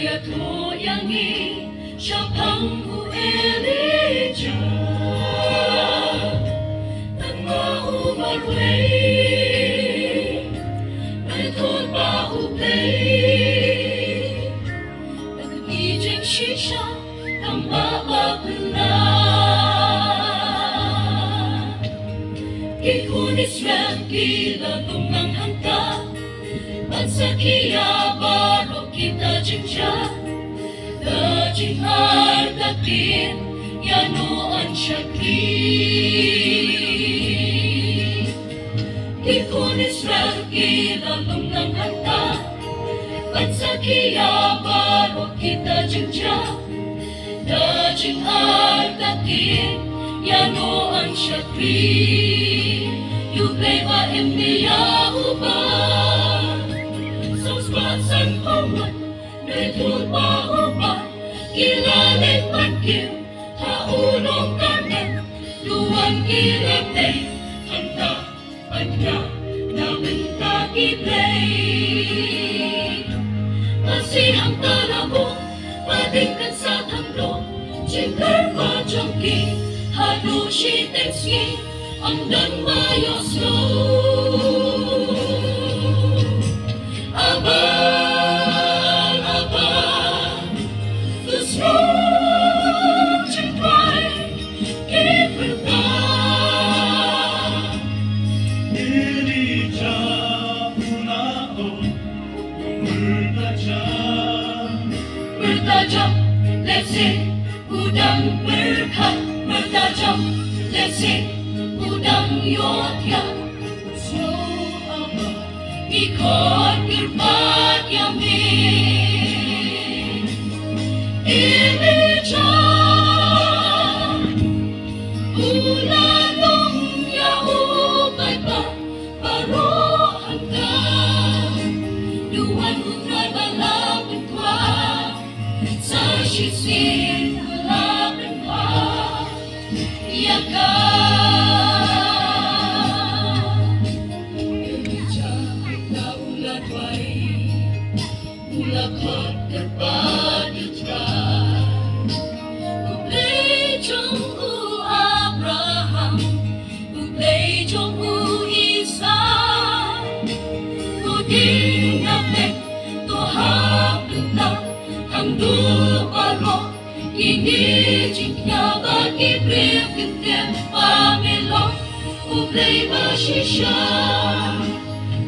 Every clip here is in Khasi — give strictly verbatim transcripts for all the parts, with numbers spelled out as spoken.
Ïathuh ïa ngi shaphang u Elijah, tang ma u marwei, ba ïathuh ba u Blei, ba ki jingshisha tang ba ba pynlah. Ki khun Israel ki la lum lang hangta ban sakhi ïa baroh kita jingjia, da jingartatien ïa u nongshakri. Ki khun Israel ki la lum lang hangta ban sakhi ïa baroh kita jingjia, da jingartatien ïa u nongshakri. U Blei ba im ne ïa uba sawspah sanphew ngut, ne ïathuh ba uba ki la leit ban kiew ha u long Karmel. Duwan ki la tei hangta ban ïa na bynta ki Blei. Ba shi hangta la buh ba dei kan sa thang dong jingkyrpad jong ki, haduh shiteng sngi ym don ba ïohsngew. Abang, abang, to snow jingkwai ki pyrta. Elijah u la ong, pyrta jam, pyrta jam, let's say u dang pyrkhat, pyrta jam, let's say u dang ïohthiah. Snow, abang, ngi khot kyrpad ïa me. Elijah u la long ïa u paidbah baroh hangta. Duwan u trai ba la pynkwah, sa shisien u la pynkwah ïa ka. Elijah hangta u la duwai, u la khot kyrpad ïa u Trai. U Blei jong u Abraham, u Blei jong u Isak, u dei na pdeng, to hap pynthor, kham duh baroh kine jingkñia ba ki briew kynthem ba me long U Blei ba shisha.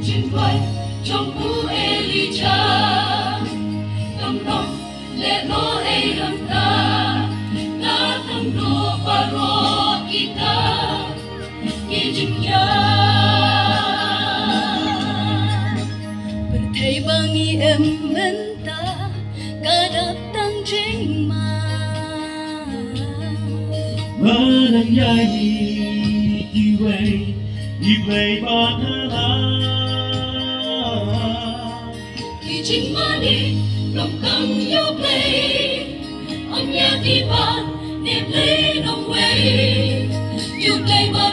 Jingduwai jong u Elijah kam long lehnoh ei hangta, na thang duh baroh kita ki jingkñia. Pyrthei ba ngi im mynta ka dap tang jingma. Ba nang ïa i, iwei i Blei ba thala. Ki jingmane long tang ïa U Blei, ym ïa ki ba ne Blei nongwei. U Blei ba